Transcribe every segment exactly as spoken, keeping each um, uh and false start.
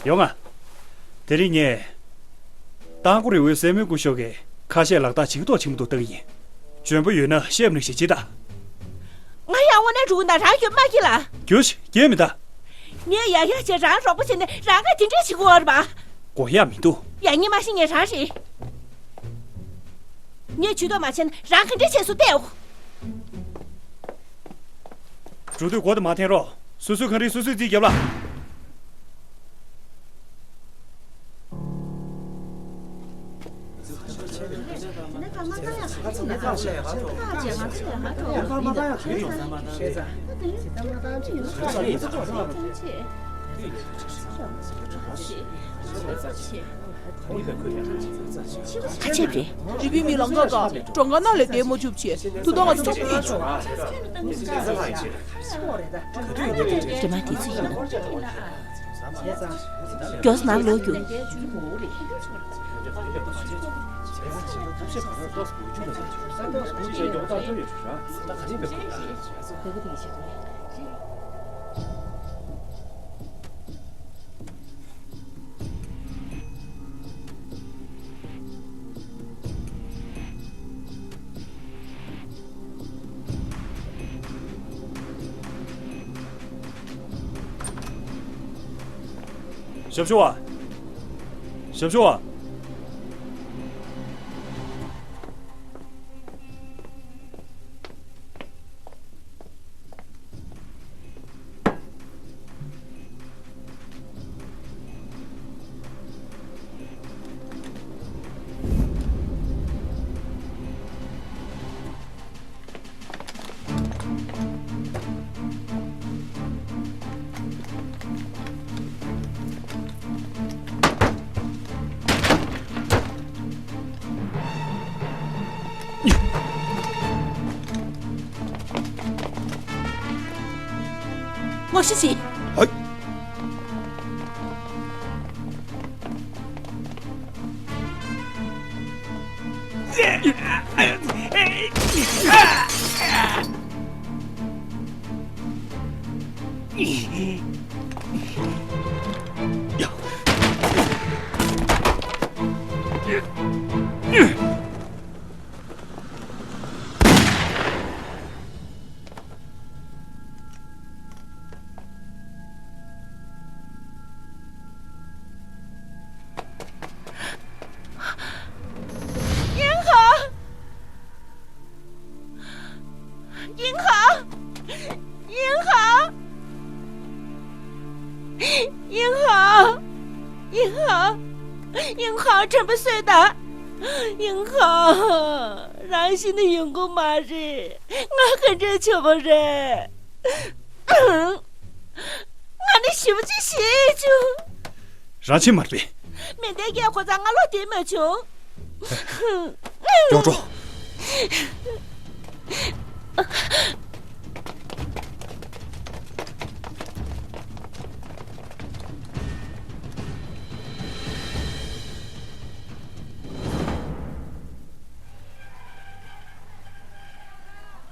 ཡོང་ང་། དེ་རིང་ངས་རྟ་མགོ་རི་བོའི་སྲས་མོའི་སྐུ་ཞབས་ཀྱི་ཁ་ཤས་ལག་རྟགས་ཇི་ལྟར་བྱེད་མི་འདུག་ལྟ་གི་ཡིན། འཇོན་པོ་ཡོད་ན་བཤད་མི་ཤེས་ཅི་ད། ང་ཡང་དངོས་གནས་འགྲོ་གི་ན། རང་ཡོད་མ་ཁྱི་ལ། རྒྱུ་ཞིག་རྒྱལ་མི་ད། ངས་ཡ་ཡ་བྱས་རང་རོགས་པ་བྱས་ནས་རང་ག་དེ་འདྲས་བྱེད་དགོས་པ་རེད་པ། དགོས་ཡ་མི་འདུག་ཡ་ཉི་མ་ཤི་ངས་རང་རེད། ངས་ཇུས་གཏོགས་མ་བྱས་ན་རང་ག་འདྲས་བྱས་སུ་བལྟས་འོ། འགྲོ་དུས་མགོ་དེ་མ་འཐེན་རོགས། སོ་སོའི་གངས་རིས་སོ་སོས་རྩིས་རྒྱབ་ལ། ཁ་ཆེ་བས། རི་པིན་མི་ལང་ཀ་ཀ་གྲོང་ཁ་ནང་ལས་བསྡད་མ་བཅུག་བྱས། ཐུགས་དང་ང་ཚོ་ཚོགས་ཀྱི་ཡིན་ཆོག་དྲི་མ་དེ་ཚོ་ཡིན་ནོ། མགྱོགས་ནང་ལོག་རྒྱུ། ཞབས་ཞུ་བ། ཞབས་ཞུ་བ། ངོ་ཤེས་ཤིག་ཧོꯏ། ཡིན་ཧ། ཡིན་ཧ། ཡིན་ཧ། ཡིན་ཧ། ཡིན་ཧ། ཡིན་ཧ། དྲན་པ་གསོས་དང་། ཡིན་ཧ། རང་ཤི་ན་ཡོང་གི་མ་རེད། ང་ག་འདྲ་བྱེད་པ་རེད། ང་ནི་ཞེ་པོ་ཅིག་ཤེས་བྱུང་། རང་ཆེ་མ་རེད། མེ་མདའི་སྐད་གོ་ཙང་ང་ལོག་བསྡད་མ་བྱུང་། མགྱོགས་འགྲོ།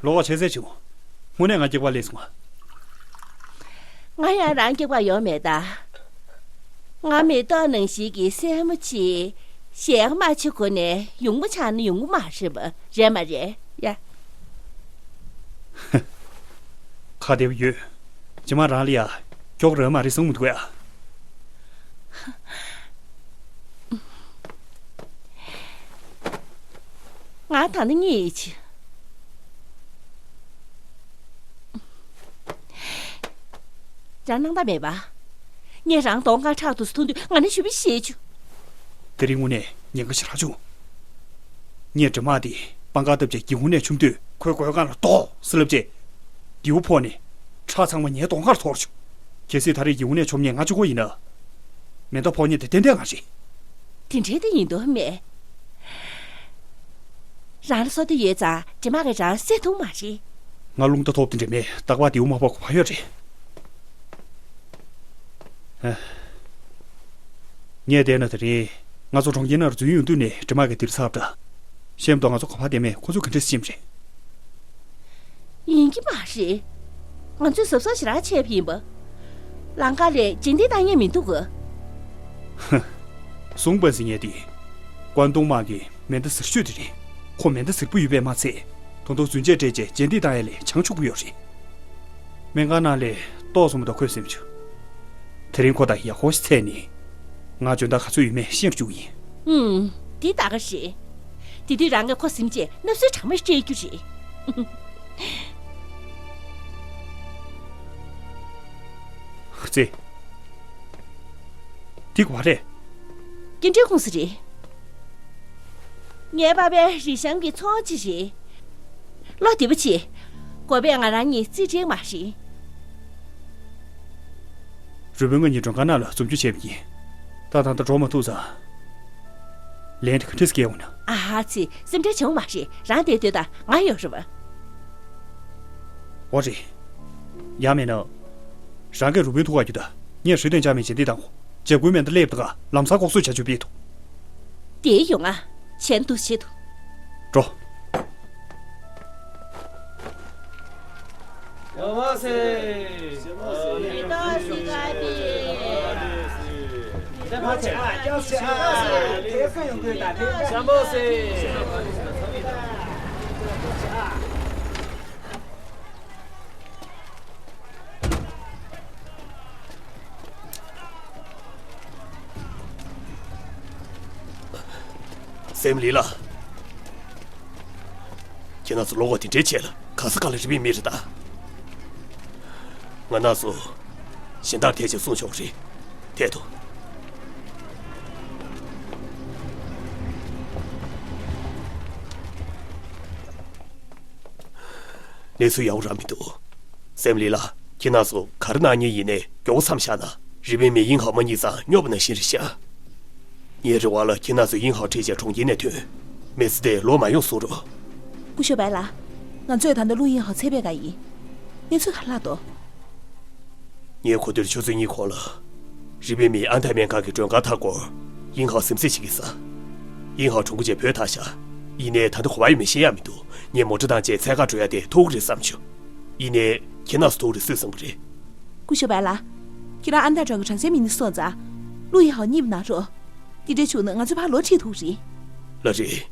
ལོག་ཆེ་ཟེར་བྱུང་། དངོས་གནས་ང་སྐྱེག་པ་སླེབས་སོང་ང་། ང་ཡང་རང་སྐྱེག་པ་ཡོང་མེད་ད། ང་མེ་ཏོག་ནང་བཞིན་གྱི་སྲས་མོ་ཆེ། ཞལ་དམར་ཆེ་གོ་ནས་ཡོང་མ་ཆགས་ན་ཡོང་གི་མ་རེད་པ། རེད་མ་རེད་ཡ། ཁ་བདེ་པོ་ཡོད། ཇེ་མ་རང་ལ་ཡ། སྐྱོག་རོལ་མ་རེད་གསུང་མི་འདུག་ཡ། ང་ད་ནི་གཉིད་ཡིད་ཆེ། རང་སྣང་དག་མེད་པ། ངས་རང་གདོང་དཀར་ཁྲག་འཐུང་དུས་ང་ནི་ཞུ་བི་ཤེས་ཆུ། དེ་རིང་དངོས་གནས་ཉེན་ཁ་ཞེ་དྲག་བྱུང་། ངས་དྲི་མ་དེ་པང་ཁར་བཏབ་བྱས་སྒེའུ་ཁུང་ནས་མཆོང་དུས་ཁོའི་མགོའི་སྒང་ལ་རྡོ་ཟེར་ལབ་བྱས། རྡེའུ་ཕོག་ནས་ཁྲག་ཚང་མ་ངའི་གདོང་ཁར་འཐོར་བྱུང་། གལ་སྲིད་ད་རེས་སྒེའུ་ཁུང་ནས་མཆོངས་ཉེན་ང་གཅིག་པོ་ཡིན་ན། མེ་མདའ་ཕོག་ཉེན་དེ་ཏན་ཏན་ང་རེད། དེ་འདྲའི་དེ་ཡིན་དོ་མེད། རང་ལ་སོ་ཏི་ཡོད་ཙང་དྲི་མ་གི་རང་སེ་ཐུང་མ་རེད། ང་རླུང་རྟ་ཐོབ་དེ་འདྲ་མེད། རྟག་པར་རྡེའུ་མ་ཕོག་གི་བ་ཡོད་རེད། ཨ། ངས་བལྟས་ན་དེ་རིང་ང་ཚོ་གྲོང་ཁྱེར་ནང་རྫུན་ཡོང་དུས་ནས་དྲི་མ་གི་དིར་ཚབ་འདྲ། གཤམ་དུ་ང་ཚོ་ག་པར་བསྡད་མེད་ཁོ་ཚོས་ག་འདྲས་ཤེས་རེད། ཡིན་གྱི་མ་རེད། ང་ཚོས་གཟབ་གཟབ་ཞེ་དྲག་བྱས་པ་ཡིན་པ། ལམ་ཁ་ལ་རྗེས་འདེད་བཏང་ཡས་མི་འདུག་ག་ཧ། སུང་པན་ཟེར་མཁན་དེ། ཀོན་ཏུང་དམག་གི་མེ་མདའ་ཟེར་ཤོས་དེ་རེད། ཁོ་མེ་མདའ་ཟེར་པོ་ཡོད་པས་མ་ཚད། ད་དུང་རྫུན་ཆས་སྤྲད་བྱས་རྗེས་འདེད་བཏང་ཡ་ལས་བྱང་ཆུབ་ཀྱི་ཡོད་རེད། སྨན་ཁང་ནང་ལ་ཏོག་ཙམ་འདུག་ཁོས་ཟིན་བྱུང་། དེ་རིང་ཁོ་དང་ཡག་པོ་ཞིག་འཕྲད་ནས། ང་འཇོན་ཐང་ག་ཚོད་ཡོད་མེད་ཤེས་རྒྱུ་ཡིན། ཨུམ། འདི་ད་ག་རེད། དེ་དུས་རང་གིས་ཁོ་ཟིན་བྱས་མནབ་སྲོལ་གྲངས་མེད་སྤྲད་རྒྱུ་རེད། ཙེ། འདི་ག་པར་རེད། སྐྱེལ་འདྲེན་ཁུངས་སུ་རེད། ངའི་པ་ཕས་རི་ཤང་གི་ཚོང་ཅིག་རེད། བློ་བདེ་པོ་བྱེད། དགོས་པས་ང་རང་གཉིས་རྩིས་འབྲེལ་མ་རེད། རུས་སྦལ་ང་གཉིས་མགྲོན་ཁང་ནང་ལ་འཛོམས་རྒྱུ་བྱས་པ་ཡིན། ད་ད་ལྟ་འགྲོ་མ་ཐུབ་ཙང་། ལན་དེ་ག་འདྲས་སྐྱེལ་འོང་ན། ཨ་ཧ་ཙི། སེམས་ཁྲལ་བྱེད་དགོས་མ་རེད། རང་བསྡད་སྡོད་དང་། ང་ཡོད་རེད་པ། འོ་རེད། ཡང་མིན་ན། རང་གིས་རུས་སྦལ་ཐུག་ག་རྒྱུགས་དང་། ངས་ཧྲི་ཏན་ཅང་མིན་རྗེས་འདེད་བཏང་གོ། འཇབ་རྒོལ་མེ་མདའ་སླེབས་དང་། ལམ་སང་ལྐོག་གསོད་བྱ་རྒྱུ་ཕུད་དོ། དེ་ཡོང་ང་། ཆེན་དུ་བྱེད་དོ། འགྲོ། སེམས་ལི་ལ། ཁྱེད་རྣམ་ཚོ་བློ་ཁོག་དེ་འདྲའི་ཆེ་ལ། ག་ས་ག་ལ་རི་པིན་མི་རེད་ད། ང་རྣམ་ཚོ་གཞན་དག་ཐད་ཅིག་གསུང་ཆོག་རེད། ཐད་དོ། གནས་ཚུལ་ཡག་པོ་རག་མི་འདུག་སེམས་ལི་ལ། ཁྱེད་རྣམ་ཚོ་ག་རེ་གནང་མཁན་ཡིན་ནའི་མགྱོགས་པོ་མཚམས་བཞག་ན། རི་པིན་མི་དབྱིན་ཧའོ་དམག་གཉིས་ཚང་སྙོབ་པ་ནང་བཞིན་རེད་ཤག་ངའི་རེ་བ་ལ་ཁྱེད་རྣམ་ཚོས་དབྱིན་ཧའོ་ཁྲིད་བྱས་གྲོང་ཁྱེར་ནས་ཐོན། མི་ཚེ་འདི་ལོག་མ་ཡོང་གསུང་རོགས། སྐུ་ཞབས་པའེ་ལགས། ང་ཚོས་ད་ལྟ་ལུའུ་དབྱིན་ཧའོ་འཚོལ་བྱེད་ག་ཡིན། གནས་ཚུལ་ག་རེ་ལྷག་འདུག་ངས་གོ་དུས་ཆུ་ཚོད་གཉིས་གོང་ལ། རི་པིན་མིས་ཨན་ཐའི་སྨན་ཁང་གི་མགྲོན་ཁང་མཐའ་སྐོར། དབྱིན་ཧའོ་ཟིམ་ཟིམ་བྱེད་ཀྱི་ས། དབྱིན་ཧའོ་གྲོངས་སྐུ་རྗེས་བོས་ཐག་བཞག་ཡིན་ནའི་ད་ལྟ་ག་པར་ཡོད་མེད་ཤེས་ཡ་མི་འདུག་ངས་མོ་ཊ་བཏང་རྗེས་འཚོལ་གར་འགྲོ་ཡ་དེ་ཐུག་གི་རེད་བསམ་བྱུང་། ཡིན་ནའི་ཁྱེད་རྣམ་ཚོ་ཐུག་རེད་སུས་བསམ་གི་རེད། སྐུ་ཞབས་པའེ་ལགས། ཁྱེད་རང་ཨན་ཐའི་གྲོང་གི་གྲངས་འཛིན་མི་སྣ་སོང་ཙང་། ལུའུ་དབྱིན་ཧའོ་གཉིད་མ་ན་རོགས། འདི་འདྲ་བྱུང་ན་ང་ཚོ་ཕར་ལོག་ཁྲིད་ཐུབ་རེད། ལགས་རེད།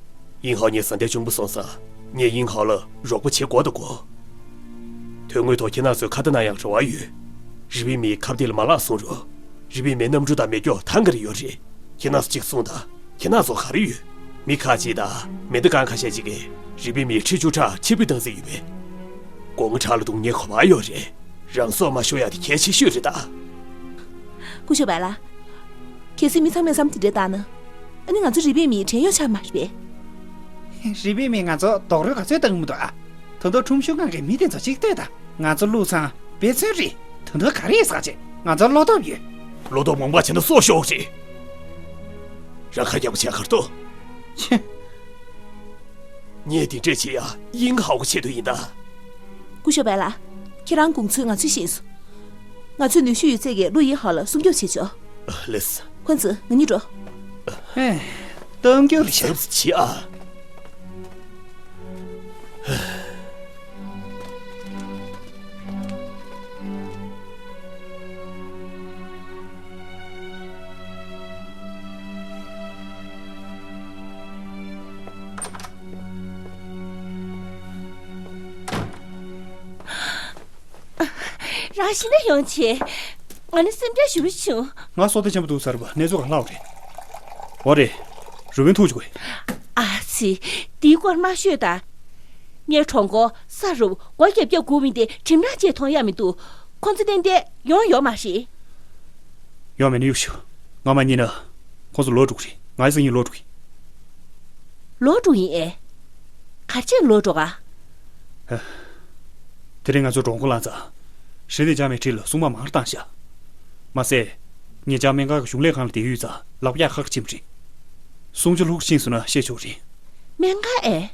དབྱིན་ཧའོ་གཉིས་བཟའ་ཟླའི་གཅུང་པོ་སོང་ཙང་། ངས་དབྱིན་ཧའོ་ལ་རོགས་པ་བྱེད་དགོས་དང་དགོས། དོན་དངོས་ཐོག་ཁྱེད་རྣམ་ཚོས་ཁ་བརྡ་གནང་ཡག་རེ་བ་ཡོད། རི་པིན་མིའི་ཁ་བརྡ་ལ་མ་བརླག་གསུང་རོགས། རི་པིན་མིའི་གནམ་གྲུ་དང་མེ་སྒྱོགས་ཐང་ག་རེ་ཡོད་རེད། ཁྱེད་རྣམ་ཚོ་གཅིག་གསུངས་དང་། ཁྱེད་རྣམ་ཚོ་ག་རེ་ཡོད། མི་ཁག་ཅིག་དང་མེ་མདའ་གང་ཁ་ཤས་ཅིག་གིས་རི་པིན་མིའི་ཁྲི་བཅུ་ཕྲག་ཕྱིར་འབུད་བཏང་རྩིས་ཡོད་པས། སྒོ་ང་བྲག་ལ་བརྡུངས་ཉེན་ཁ་བ་ཡོད་རེད། རང་སྲོག་མ་ཤོར་ཡག་དེ་གལ་ཆེ་ཤོས་རེད་ད། སྐུ་ཞབས་པའེ་ལགས། གལ་སྲིད་མི་ཚང་མས་བསམ་དེ་འདྲ་བཏང་ན། ཨ་ནི་ང་ཚོ་རི་པིན་མིའི་བྲན་གཡོག་ཆགས་མ་རེད་པས། རི་པིན་མིས་ང་ཚོ་རྡོག་རོལ་ག་ཚོད་བཏང་གི་མི་འདུག་ཨ། ད་དུང་ཁྲོམ་གཞུང་སྒང་གི་མི་དེ་ཚོ་གཅིག་ལྟོས་དང་། ང་ཚོ་བླུགས་ཚང་འབད་བརྩོན་རེད། ད་དུང་ག་རེ་ཡིན་ཟེར་བྱས། ང་ཚོ་བློ་སྟོབས་ཡོད། བློ་སྟོབས་མང་པ་བྱས་ན་སྲོག་ཤོར་རེད། རང་ཁ་རྒྱག་པ་བྱས་ག་རེ་འདུག་ཁྱེད། ངས་དེ་འདྲས་བྱེད་ཡ་དབྱིན་ཧའོ་གི་ཆེད་དུ་ཡིན་ད། སྐུ་ཞབས་པའེ་ལགས། ཁྱེད་རང་དགོངས་ཚུལ་ང་ཚོས་ཤེས་སོང་། ང་ཚོས་ནུས་ཤུགས་ཡོད་ཚད་ཀྱིས་ལུའུ་དབྱིན་ཧའོ་ལ་སྲུང་སྐྱོབ་བྱེད་ཆོག་ལགས་སོ། ཁོ་ཚོ་ང་གཉིས་འགྲོ། ཨེ། གཏམ་རྒྱུད་རེད་ཤག་ཞབས་ཕྱི་ཨ། རང་ཤི་ན་ཡོང་ཆེ། ང་ནི་སེམས་ཁྲལ་ཞེ་པོ་བྱུང་། ང་སྲོག་ཐག་ཆོད་པོ་འདུག་ཟེར་བ། གནས་ཚུལ་གང་ལྷག་རེད། འོ་རེད། རུས་སྦལ་ཐུག་བཅུག་གི། ཨ་ཙི། འདིའི་སྐོར་མ་ཤོད་ད། ངའི་གྲོགས་མགོ་ས་རུབ་སྒོ་རྒྱབ་རྒྱབ་སྒུག་མི་དེ་གྲིབ་ནག་ཅིག་མཐོང་ཡ་མི་འདུག་ཁོ་ཚོ་ཏན་ཏན་ཡོང་ཡོད་མ་རེད། ཡོང་མེད་ན་གཡུག་ཞུ། ང་མ་ཉིན་ན། ཁོ་ཚོ་ལོག་འགྲོ་གི་རེད། ང་ཡི་སང་ཉིན་ལོག་འགྲོ་གི། ལོག་འགྲོ་ཡིན་ཨེ། ག་རེ་བྱས་ལོག་འགྲོ་ག་ཧ། དེ་རིང་ང་ཚོ་གྲོགས་མགོ་ལངས་ཙང་། ཧྲི་ཏེ་ཅང་མའི་འཁྲིས་ལ་སྲུང་མ་མང་རུ་བཏང་ཤག་མ་ཟད། ངེད་ཅག་སྨན་ཁང་གི་གཞུང་ལས་ཁང་ལ་བསྡད་ཡོད་ཙང་ལག་པ་རྒྱག་ཁག་ཆེན་པོ་རེད། སྲུང་བྱ་ལྷུག་ཕྱིན་སོང་ན་བཤད་ཆོག་རེད། སྨན་ཁང་ཨེ།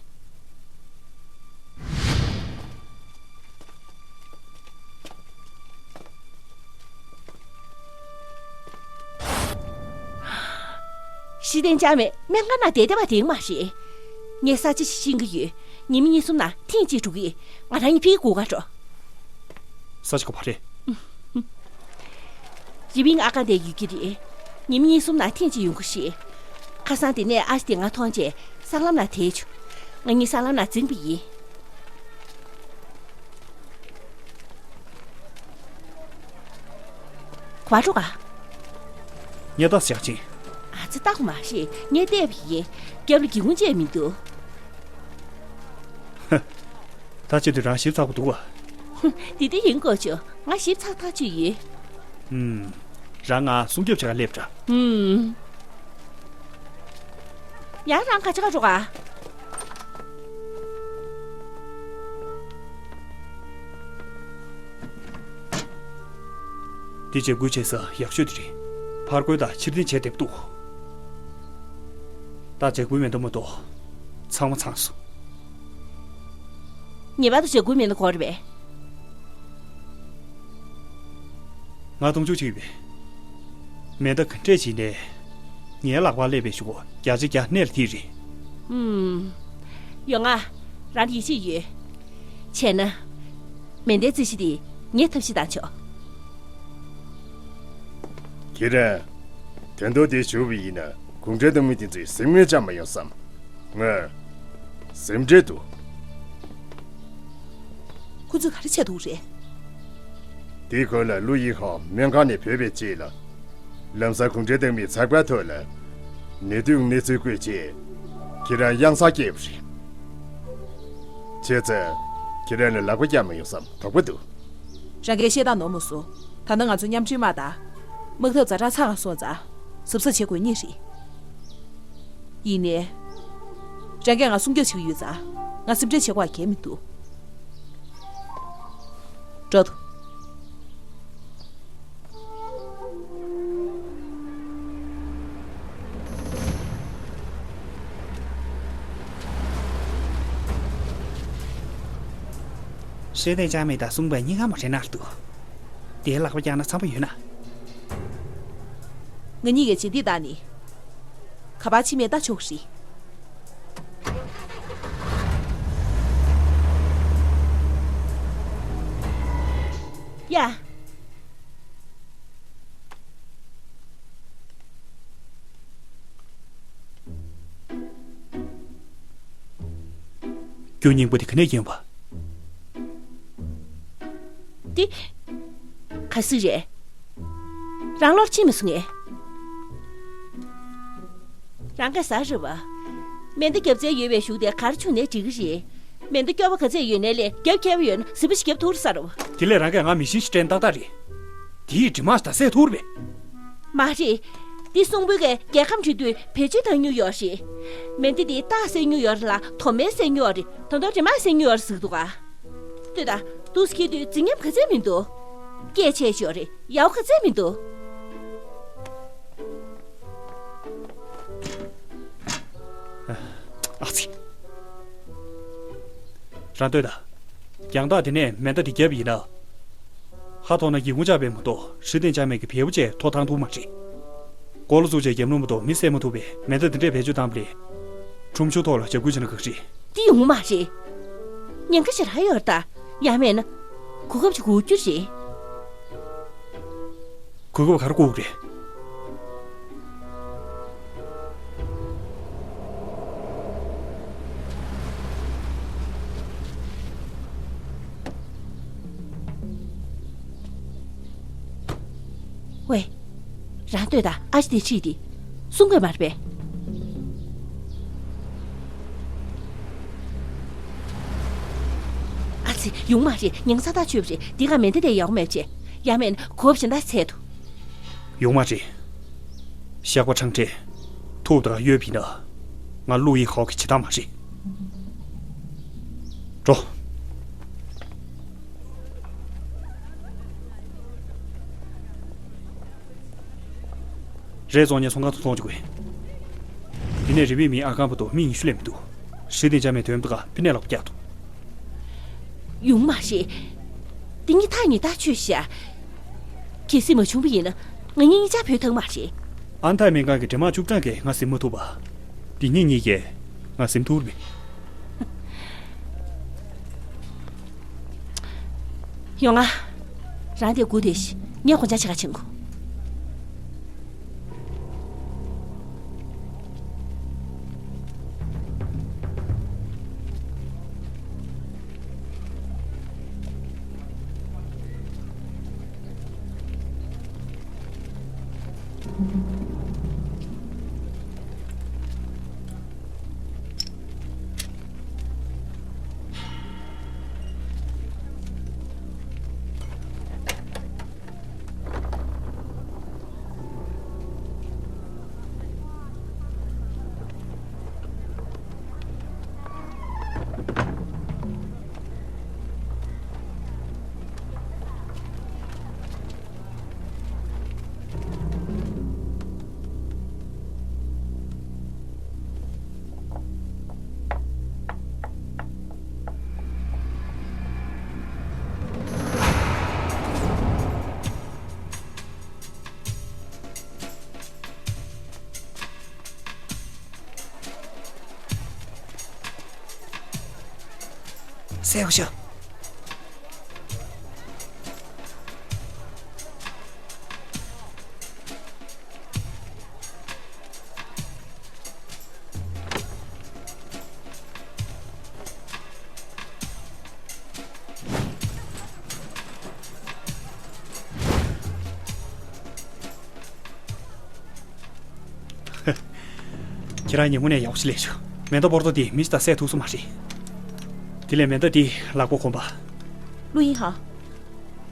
ཧྲི་ཏེ་ཅང་མའི་སྨན་ཁང་ནང་བསྡད་བསྡད་པ་དེ་མ་རེད། ངས་ས་ཆ་ཞིག་ཤེས་ཀྱི་ཡོད། ཉི་མ་གཉིས་གསུམ་ནང་ཐེངས་གཅིག་འགྲོ་གི་ཡིན། ང་རང་གཉིས་ཕར་སྒུག་ག་འགྲོ། ས་ཆ་ག་པར་རེད། རི་པིན་ཨ་ཁ་འདིར་ཡོད་ཀྱི་རེད། ཉི་མ་གཉིས་གསུམ་ནང་ཐེངས་གཅིག་ཡོང་གི་རེད། ཁ་སང་དེ་ནས་ཨ་ཞེ་དེ་ང་མཐོང་རྗེས་གསར་ལམ་ནང་དེད་བྱུང་། ང་གཉིས་གསར་ལམ་ནང་འཛིང་པ་ཡིན། ག་པར་འགྲོ་ག་ངས་ལྟ་ཞག་ཅིང་། ཨ་ཙི། ལྟ་དགོས་མ་རེད། ངས་བལྟས་པ་ཡིན། རྒྱབ་ལ་སྒེའུ་ཁུང་བཅད་མི་འདུག་ད་བྱེད་དུས་རང་ཞིབ་ཚགས་པོ་འདུག་བ། དེ་འདྲ་ཡིན་དགོས་བྱུང་། ང་ཞིབ་ཚགས་ཐག་ཆོད་ཡོད། ཨུམ། རང་ང་སྲུང་སྐྱོབ་བྱེད་ག་སླེབས་འདྲ། ཨུམ། ཡང་རང་ག་ཅི་ག་འགྲོ་ག་འདི་འཇབ་རྒོལ་བྱེད་ས་ཡག་ཤོས་དེ་རེད། ཕར་རྒོལ་དང་ཕྱིར་འཐེན་བྱེད་བདེ་པོ་འདུག་ད་འཇབ་རྒོལ་མེ་མདའ་མ་གཏོགས་ཚང་མ་ཚང་སོང་། ངེས་པར་དུ་འཇབ་རྒོལ་མེ་མདའ་དགོས་རེད་པས། ང་དུང་ཕྱུར་གཅིག་ཡོད་པས། མེ་མདའ་ག་འདྲས་བྱས་ནས་ངའི་ལག་པར་སླེབས་པའི་གཞུག་གུ་བརྒྱ་ཆ་བརྒྱ་གནད་ལ་ཐིག་རེད། ཨུམ། ཡོང་ང་། རང་ལ་ཡིད་ཆེས་ཡོད། བྱས་ན། མེ་མདའི་རྩིས་གཞི་དེ་ངས་ཐབས་ཤེས་བཏང་ཆོག་ཁྱེད་རང་། དོན་དག་དེ་ཞུ་བ་ཡིན་ན་གུང་ཁྲན་ཏང་མི་དེ་ཚོས་སེམས་ངལ་བཅངས་མ་ཡོང་བསམ། ང་། སེམས་ཁྲལ་འདུག་ཁོ་ཚོས་ག་རེ་བྱས་འདུག་རེད། དེའི་གོང་ལ་ཀླུ་ཡི་ཧོ་སྨན་ཁང་ནས་བུད་པའི་རྗེས་ལ། ལམ་སང་གུང་ཁྲན་ཏང་མིའི་ཚགས་པར་ཐོག་ལ། ནད་དུག་གནས་ཚུལ་བཀོད་རྗེས། ཁྱེད་རང་གཡང་ས་སྐྱེས་པ་རེད། བྱས་ཙང་། ཁྱེད་རང་ལ་ལག་པ་བརྐྱངས་མ་ཡོང་བསམ་དོགས་པ་འདུག་རང་གིས་བཤད་སྟངས་ནོར་མ་སོང་། ད་ནི་ང་ཚོ་མཉམ་འབྲེལ་དམག་དང་། དམག་འཐབ་ཛ་དྲག་ཚ་ཁ་སོང་ཙང་། གཟབ་གཟབ་བྱེད་དགོས་ངེས་རེད། ཡིན་ནའི། རང་གིས་ང་སྲུང་སྐྱོབ་བྱེད་ཀྱི་ཡོད་ཙང་། ང་སེམས་ཁྲལ་བྱེད་དགོས་གལ་མི་འདུག་འགྲོ་འདུག་ཧྲེ་ཏེ་ཅང་མེ་དང་སུང་པའི་གཉིས་ཀ་མ་རེད་ན་འདུག་དེའི་ལག་པ་བརྐྱངས་ན་འཚམ་པོ་ཡོད་ན། ང་གཉིས་ཀྱིས་བྱེད་འདི་ལྟ་ནི། ག་པར་ཕྱིན་མེད་ལྟ་ཆོག་རེད། ཡ། རྒྱུ་སྙིང་པོ་དེ་ག་ནས་རྒྱན་པ། འདི། ག་ཟིག་རེད། རང་བློར་ཕྱིན་མི་སོང་ངས། རང་ག་ཟ་རེད་བ། མེ་མདའ་རྒྱབ་རྩལ་ཡོད་པའི་གཞུག་དེ་གར་ཆུང་ནས་འགྲིག་གི་རེད། མེ་མདའ་སྐྱོ་བ་ག་ཚད་ཡོད་ནའི་ལས་རྒྱབ་མཁས་པོ་ཡོད་ན་ཟིན་པ་ཞིག་རྒྱབ་ཐུབ་ས་རེད་བ། དེ་ལས་རང་གས་ང་མི་ཤེས་ཤིག་དྲན་ཏག་ཏག་རེད། དེའི་གྲིབ་མ་ཞིག་ད་སད་ཐུབ་རེད། མ་རེད། འདི་སུང་པོའི་གས་རྒྱལ་ཁམས་འགྲིམ་དུས་བེད་སྤྱོད་བཏང་མྱོང་ཡོད་རེད། མེ་མདའ་འདི་རྟགས་གསལ་མྱོང་ཡོད་རེད་ལ་དོ་མེད་གསལ་མྱོང་རེད། ད་དུང་གྲིབ་མ་གསལ་མྱོང་ཡོད་རེད་ཟེར་གི་འདུག་ག་ལྟོས་དང་། འདུག་སེ་འཁྱེར་དུས་རྫིག་ཉམས་ག་ཚད་མི་འདུག་སྐད་ཆ་ཤོར་རེད། ཡག་པོ་ག་ཚད་མི་འདུག་ཨ་ཙི། རང་ལྟོས་དང་། རྒྱང་ཐག་དེ་ནས་མེ་མདའ་དེ་བརྒྱབ་ཡིན་ན། ཧ་ཐོག་ན་སྒེའུ་ཁུང་ཆག་པས་མ་གཏོགས་ཧྲི་ཏན་ཅང་མེ་གི་བལ་པོ་བཅས་ཐོག་ཐང་ཐུབ་མ་རེད། མགོ་ལ་བཙུགས་བྱས་བརྒྱབ་ནོ་མ་གཏོགས་མི་བསད་མ་ཐུབ་པས་མེ་མདའ་དེ་འདྲས་བེད་སྤྱོད་བཏང་པ་ལས། ཁྲོམ་ཆུ་ཐོག་ལ་འཇབ་རྒོལ་བྱས་ན་ག་རེད། འདི་ཡོང་མ་རེད། ཉེན་ཁ་ཞེ་དྲག་ཡོད་རེད་ད། ཡང་མིན་ན། གོ་སྐབས་ཅིག་དགོས་རྒྱུ་རེད། གོ་སྐབས་ག་རེ་དགོས་རེད། ཝེ། རང་ལྟོས་དང་། ཨ་ཅེ་དེ་ཁྲིད་དེ། གསུང་དགོས་མ་རེད་པས། ཨ་ཙི། ཡོང་མ་རེད། ཉེན་ཁ་ཚ་ཐག་ཆོད་པ་རེད། འདི་ག་མེ་མདའ་དེ་ཡག་པོ་མེད་པ་བྱས། ཡང་མིན་ན་གོ་བ་གཞན་དག་འཚོལ་འདུག་ཡོང་མ་རེད། བཤགས་པ་ཕྲང་སྟེ། ཐུབ་དང་གཡོལ་བྱས་ན། ང་ཀླུ་ཡི་ཧོ་གི་བྱེད་སྟངས་མ་རེད། འགྲོ། རས་བཙོང་མཁན་ཚོང་ཁང་དུ་ཐོངས་བྱེད་དགོས། དེ་ནས་རི་བོའི་མིའི་ཨ་ཁང་བར་དུ་མི་ཉི་ཤུ་ལས་མི་འདུག་ཧྲི་ཏན་ཅང་མེ་དོན་དག་ཕི་ནས་ལག་པ་བཀྱག་འདུག་ཡོང་མ་རེད། འདི་གཉིས་ཐག་ཉེ་ཐག་ཆོད་ཤག་གལ་སྲིད་མ་བྱུང་པ་ཡིན་ན་ང་གཉིས་གཉིས་ཆ་བུད་ཐུབ་མ་རེད། ཨན་ཐའི་སྨན་ཁང་གི་འདྲེ་དམག་བཅུ་གྲངས་ཀྱིས་ང་ཟིན་མ་ཐུབ་པ། འདི་གཉིས་གཉིས་ཀྱིས་ང་ཟིན་ཐུབ་རེད། ཡོང་ང་། རང་དེ་སྒུག་བསྡད་ཤིག་ངས་དགོངས་འཆར་ཕྱེད་ཀ་བྱེད་དགོས། གསལ་པོ་ཤོད། ཁྱེད་རང་གཉིས་དངོས་གནས་ཡག་པོ་ཞིག་ལས་བྱུང་། མེ་མདའ་པོར་ཏོ་དེ་མི་ཞིག་དང་བསད་ཐུབ་སོང་མ་རེད། དེ་ལས་མེ་མདའ་དེ་ལག་པ་གོན་པ། ཀླུ་དབྱིན་ཧ།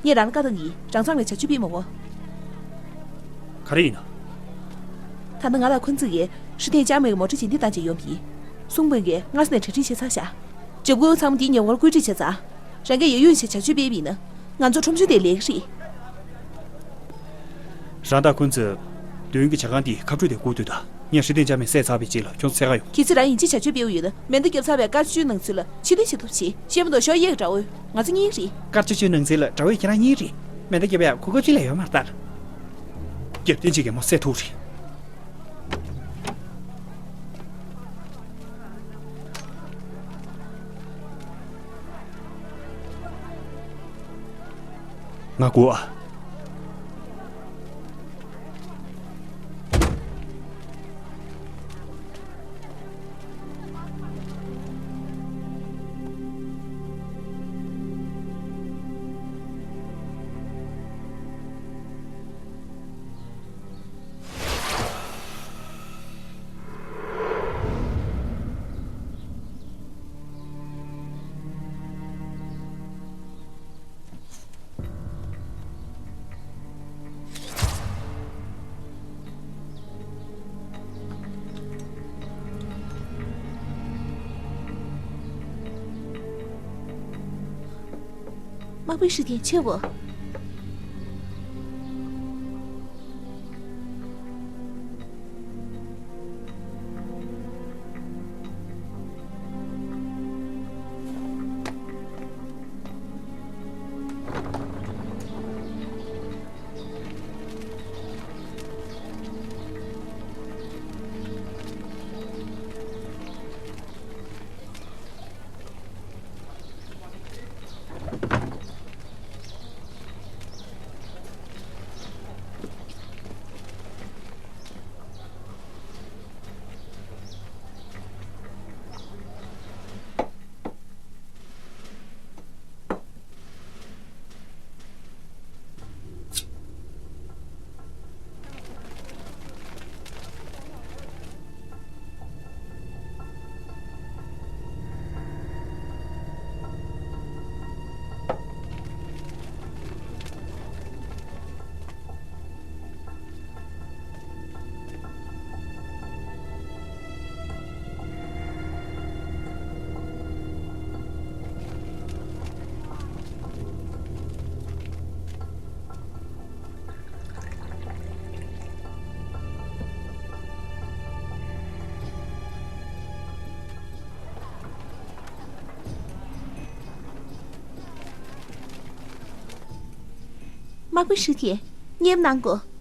ངས་རང་ལ་བཀའ་བཏང་གི་ཡིན། རང་མཚང་ལ་བྱ་སྤྱོད་སྤེལ་མ་དགོས། ག་རེ་ཡིན་ན། ད་ནི་ང་ལ་ཁོང་ཚོ་གིས་ཧྲི་ཐེན་ཅང་མེ་གི་མོ་ཊ་བྱིན་འདི་བཏང་བྱས་ཡོང་གི་ཡིན། སུང་པེན་གྱིས་སྔ་ས་ནས་གྲ་སྒྲིག་བྱས་ཚར་ཤག་འཇབ་རྒོལ་ཚང་མ་འདིའི་ཉེ་འཁོར་བཀོད་སྒྲིག་བྱས་ཚར། རང་གིས་ཡོད་ཡོད་བྱས་བྱ་སྤྱོད་སྤེལ་བ་ཡིན་ན། ང་ཚོ་ཁྲོམ་གཞུང་དེ་ལེགས་རེད། རང་དང་ཁོང་ཚོས་མདུན་གྱི་ཇ་ཁང་འདིའི་ཁ་སྤྲོད་དེ་བསྐུར་དུས་དང་། ངས་ཧྲི་ཐེན་ཅང་མེ་བསད་ཚར་བའི་རྗེས་ལ་ཁྱོད་ཚོ་འཚོལ་ག་ཡོང་། གལ་སྲིད་རང་ཡིན་གཅིག་བྱ་སྤྱོད་སྤེལ་བ་ཡོད་ན། མེ་མདའ་བརྒྱབ་ཚར་བའི་སྐར་ཆ་བཅུའི་ནང་ཚུད་ལ་ཕྱིར་འཐེན་བྱེད་ཐུབ་བྱེད། ཤེས་པ་འདུག་ཞོགས་གཡས་ཀྱི་དགྲ་བོ། ང་ཚོ་གཉིས་རེད། སྐར་ཆ་བཅུའི་ནང་ཚུད་ལ་དགྲ་བོ་ཁྱེད་རང་གཉིས་རེད། མེ་མདའ་བརྒྱབ་ཡག་གོ་སྐབས་ཅིག་ལས་ཡོད་མ་རེད་ད། རྒྱབ་རྟེན་ཅིག་གིས་མོ་བསད་ཐུབ་རེད། ང་སྒུག་ཨ། དམག་དཔོན་ཧྲི་ཐེན་ཁྱོད་བོ། དམག་དཔོན་ཧྲི་ཐེན། མཉམ་གནང་དགོས།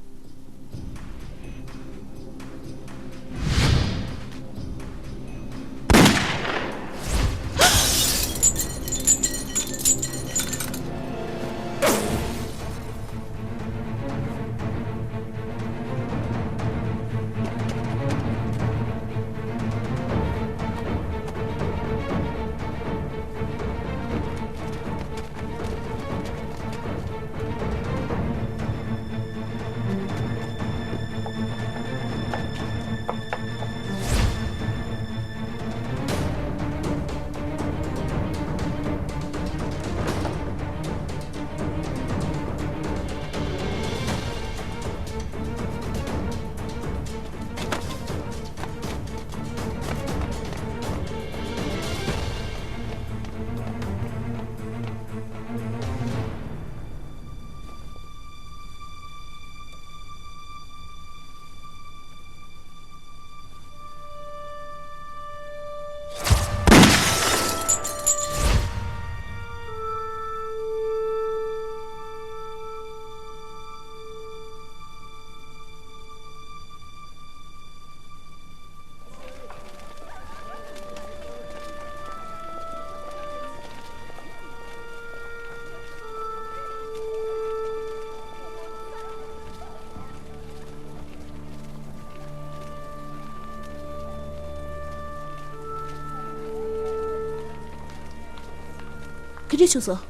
ག་འདྲ་བྱུང་སོང་།